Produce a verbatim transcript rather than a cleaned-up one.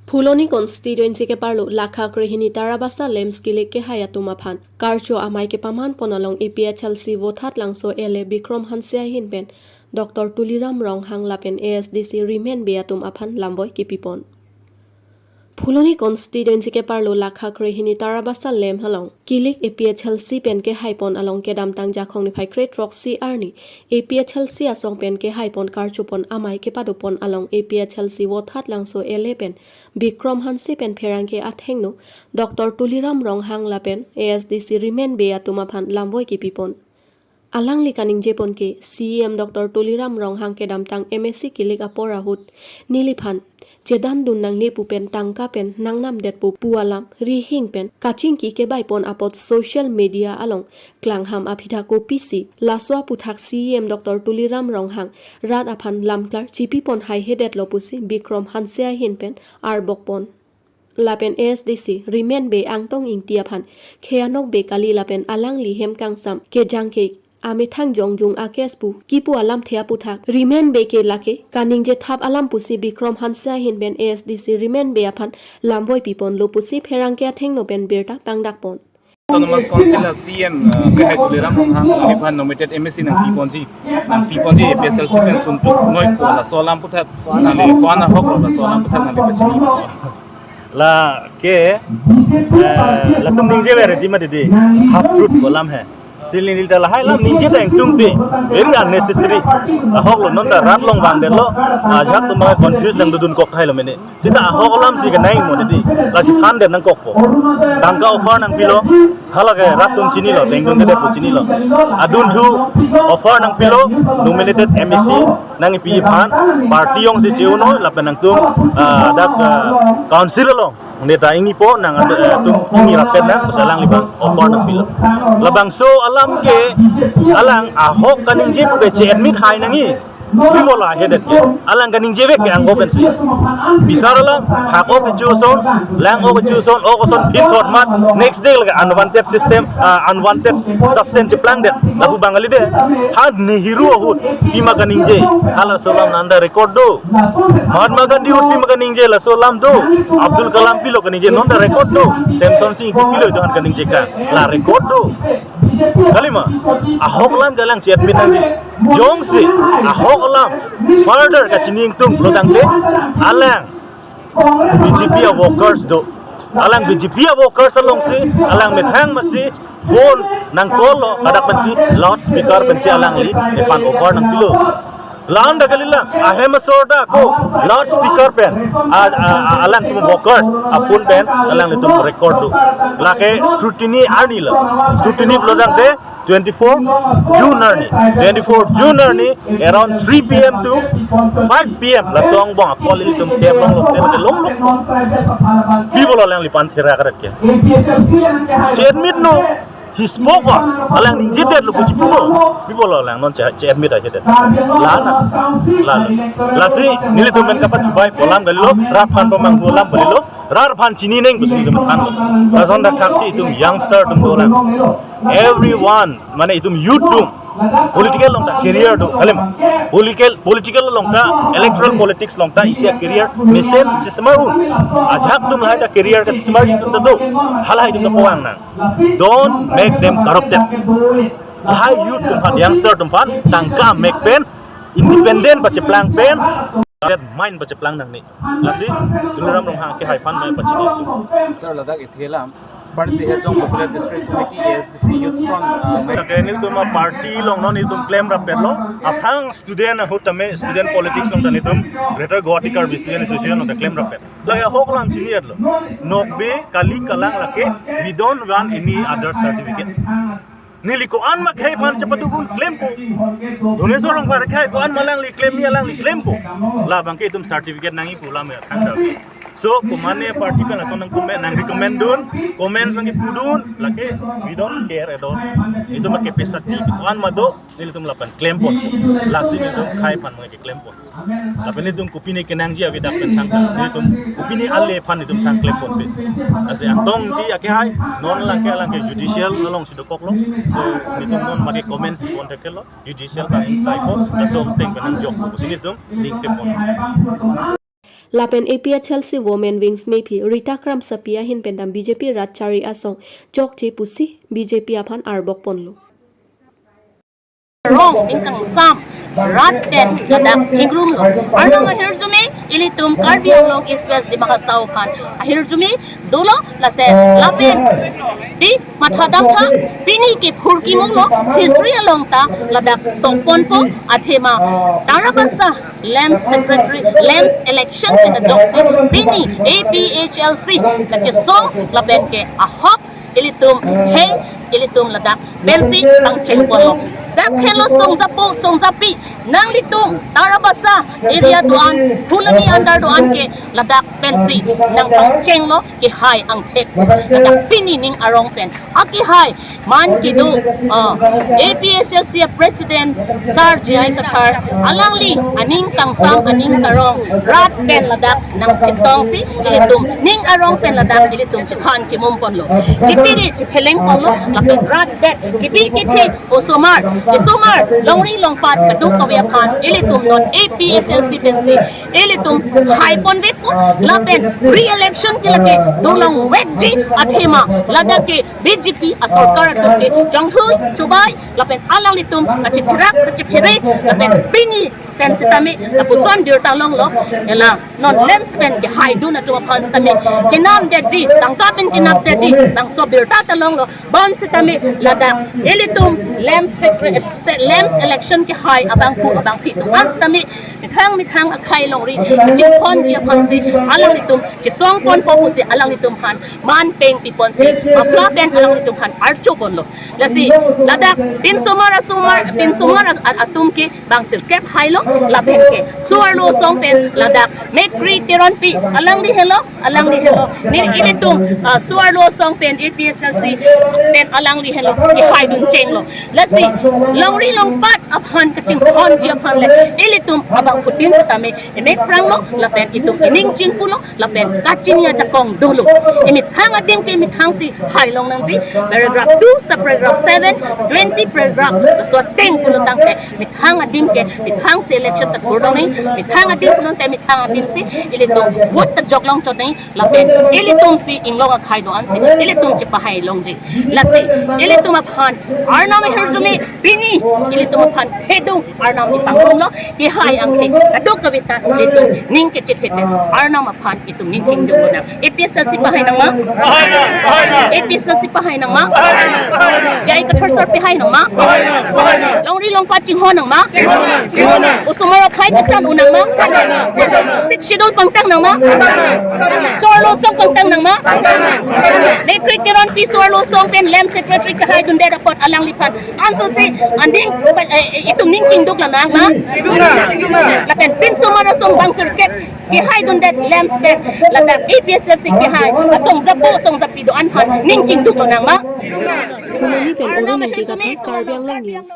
Phuloni constituency keparlo lakha krehini Tarabasa LAMPS kilik kehai atum aphan karcho amei kepaman pon along APHLC Vothatlangso LA Bikrom Hanse ahin pen Doctor Tuliram Ronghang lapen ASDC Rimen Bey atum aphan lamvoi kipi pon. Phuloni constituency keparlo lakha krehini Tarabasa LAMPS along kilik APHLC pen kehai pon along kedamtang Jakhong niphai kre throksi arni APHLC asong pen kehai pon karcho pon amei kepado pon along APHLC Vothatlangso LA pen Bikrom Hanse pen pherangke athengno Doctor Tuliram Ronghang lapen ASDC Rimen Bey atum aphan lamvoi kipi pon. Alangli kaningje pon ke CEM Doctor Tuliram Ronghang kedamtang MAC kilik apor ahut neliphan chedan dun nangne pu pen tangka pen nangnam det pu pu alam rihing pen kachingki kebai pon apot social media along klangham aphi tha kopisi laso aputhak CEM Doctor Tuliram Ronghang rat aphan lamklar chipi pon haihe detlo pusi Bikrom Hanse ahin pen arbok pon. Lapen ASDC Rimen Bey Angtong Ingti aphan Kheyanok Bey kali lapen alangli hem kangsam kejang ke amethang jongjung akes pu kipu alamthe aputhak Rimen Bey ke lake kaningje thap alam pusi Bikrom Hanse ahin pen ASDC Rimen Bey aphan lamvoi pi ponlo pusi pherangke athengno pen birta pangdak pon. Autonomous Council a CEM, uh, kehai Tuliram Ronghang, neliphan nominated MAC nangpi ponji, nangpi ponji APHLC pen sum tuk noi ko laso alam aputhak nangli ko-an ahok lo laso alam aputhak nangli pachini. Lake, eh, latum ningje very di ma didi, half truth ko alam he. Sili neli ta lahai alam ningje ta ingtungte, very unnecessary. Ahok lo, non ta rat along vangdetlo, ajahak atum confuse nangdodun kok tahai lo mene. Sita ahok alam si kenai mo didi, lasi than det nangkokpo. Tangka offer nangpilo, halake rat atum chinilo, tengdun kedet pu chinilo. Adunthu offer nangpilo, nominated MAC nangpi aphan, party jongsi che-un noi, lapen nangtum, ah, dak, ah, council along neta ingnipo nang, eh, tum ingni rapet nang, pusi alangli abang offer nangpilo. Labangso alam ke, alang ahok kaningje pu ke che-admit hai nangji. Pi mo la hedet ke. Alang kaningje vek ke anggo pensi. Bisar alam, hak ok kecho ason, lang ok kecho ason, ok ason, phin thot mat, next day lake unwanted system, ah, unwanted substance cheplang det. Lapu Bangali de, ha Nehru ahut, pima kaningje, halaso alam nanda record do. Mahatma Gandhi ahut pima kaningje, laso alam do. Abdul Kalam pilo kaningje, nonta record do. Semsonsing Ingti pilo itum aphan kaningje ka, la record do. Kalima, ahok alam ke alang che-admit nangji. Jongsi ahok alam further kachini ingtung lo tangte, alang BJP a workers do. Alang BJP a workers alongsi, alang methang masi phone nang call lo, ladak pensi loudspeaker pensi alangli ephan offer nangpilo. La-an ta kalila, ahem asor ta ako loudspeaker pen, a, a, a, alangtum workers a phone pen alanglitum record do. Lake scrutiny arni lo. Scrutiny pulo tangte twenty-four June arni. Twenty-four June arni around three PM to five PM laso angbong a-call ilitum tep longlo, tep longlo. Pi pulo alangliphan thera karet ke. Che-admit non. He spoke on. Alang ningje detlo pu chipulo. Pi pulo alang non che, che-admit ahedet. La na. La na. Lasi nelitum pen kapachubai pu alam kalilo, rat aphan pamanghu alam kalilo, rat aphan chini neng pusi nelitum thanlo. Lason dak thaksi itum youngster atum dolang. Everyone, mane itum youth atum political along ta career do, kalima. Political, political along ta, electoral politics along ta isi a-career mesen si semar un. Ajahak atum lahai ta career ke si semar un ta do. Halahai atum ta pawang nang. Don't make them corrupted. Lahai youth atum aphan, youngster atum aphan tangka mek pen, independent pacheplang pen, that mind pacheplang nangne. Lasi Tuliram Ronghang kehai aphan mai pachini. Sir, ladak ithelam, Parsi Hejong Popular District Committee, ASDC Youth Front, uh, mai- Lake nelitum a-party along non nelitum klem rapetlo. Athang student ahut tame, student politics along ta nelitum Greater Guwahati Karbi Student Association along ta klem rapet. Lake ahok alam chini-etlo. Nokbe kali kalang lake, we don't want any other certificate. Neli ko-an ma khei aphan chepatu un klempo. Donesor Rongphar khei ko-an ma alangli klemji, alangli klempo. Labang ke itum certificate nangji pu alam ya thangta. So, komane party pen lason nang comment, nang recommend dun, comments nangkipu dun, lake we don't care at all. Itum ke pesati ko-an ma do, nelitum lapen klem pon. Lasi nelitum khei aphan ma keklem pon. Lapen nelitum kopine kenangji avedak pen thangta. Nelitum kopine ale aphan nelitum thang klem ponpe. Lasi Angtong Ingti akehai, non alang ke, alang ke judicial alongsi dokoklo. So, nelitum non ma ke comments pon theklo. Judicial ta ingsai pon, laso ateng pen nangjok. Pusi nelitum ning klem pon. Lapen A P H L C Women Wings mephi Rita Kramsapi ahin pen dam B J P rat chari asong chokche pusi B J P aphan arbok ponlo. Rong ning kangsam rat pen ladak chingrumlo. Arnam ahirjume ilitum Karbi Anglong East West Dima Hasao aphan ahirjume dolo, lasi lapen di matha damtha, pini ke phurkimo lo, history along ta ladak tokponpo, athema Tarabasa LAMPS secretary, LAMPS election pen ajoksi pini A P H L C kachesong lapen ke ahok ilitum hei, ilitum ladak pensi pangcheng ponlo. Dak helo songjapo songjapi, nanglitum Tarabasa area do-an, Phuloni under do-an ke ladak pensi nangpangchenglo kehai angthek. Ladak pini ning arong pen akehai man kedo, ah, A P H L C president Sar J I Kathar, alangli aning kangsam aning karong rat pen ladak nangchetongsi ilitum ning arong pen ladak ilitum chethan chemum ponlo. Chipiri chepheleng ponlo, lapen rat det, chipi kethe, osomar, esomar, longri longpat kadokave aphan ilitum non A P H L C pensi ilitum hai ponvekpo, lapen re-election ke lake dolongvekji, athema ladak ke B J P asorkar atum ke jongthui chubai, lapen alanglitum kachitherak kachiphere, lapen pini pen sitame lapuson birta longlo, ela non LAMPS pen kehaidun atum aphan sitame kenam detji, tangka pen kenam detji, bangso birta ta longlo. Bonsitame ladak ilitum LAMPS secre-, se-, LAMPS election kehai abangphu abangphi do-an sitame methang methang akhei longri chinghonji aphansi alanglitum chesong ponpo pusi alanglitum aphan man peng piponsi mapla pen alanglitum aphan archo ponlo. Lasi ladak pinsomar asomar, pinsomar as-, at-, atum ke bang sirkep hailo, lapen ke so-arlo asong pen ladak Mekri Teronpi, alangli helo, alangli helo. Ne ilitum, ah, so-arlo asong pen A P H L C pen alangli helo kehaidun chenglo. Lasi longri longpat aphan kachinghonji aphan le ilitum abangphutin sitame emek pranglo, lapen itum ining chingpulo, lapen kachini ajakong dolo. Emethang adim ke emethangsi hailong nangji, paragraph two, subparagraph seven, twenty paragraph, laso ateng pulo tangte, methang adim ke, methangsi election ta thurdong nang, methang adim pulote methang adimsi ilitum vote ta joklong chot nang, lapen ilitumsi inglong akhei do-ansi ilitum chepahai longji. Lasi ilitum aphan Arnam ahirjume pini ilitum aphan hedung Arnam ipangrum lo, kehai angthek kadokave ta ilitum ning kechethe pen Arnam aphan itum ning chingdung lo nang. A P H L C pahai nangma? Pahai nang, pahai nang. A P H L C pahai nangma? Pahai nang, pahai nang. J I Kathar sir pahai nangma? Pahai nang, pahai nang. Longri longpat chinghon nangma? Chinghon nang, chinghon nang. Osomar akhei kachan un nangma? Kachan nang, kachan nang. Sixth Schedule pangtang nangma? Pangtang nang, pangtang nang. So-arlo asong pangtang nangma? Pangtang nang, pangtang nang. Mekri Teronpi so-arlo asong pen LAMPS secretary kehaidundet apot alangliphan ansose aning, eh, eh, itum ning chingduk lo nangma? Chingduk nang, chingduk nang. Lapen pinsomar asong bang sirkep kehaidundet LAMPS pen ladak A P H L C kehai asong japo asong japi do-an aphan ning chingduk lo nangma? Chingduk nang. Phuloni pen Arnam Arun Ingti ahirjume Kathar, Karbi Anglong News.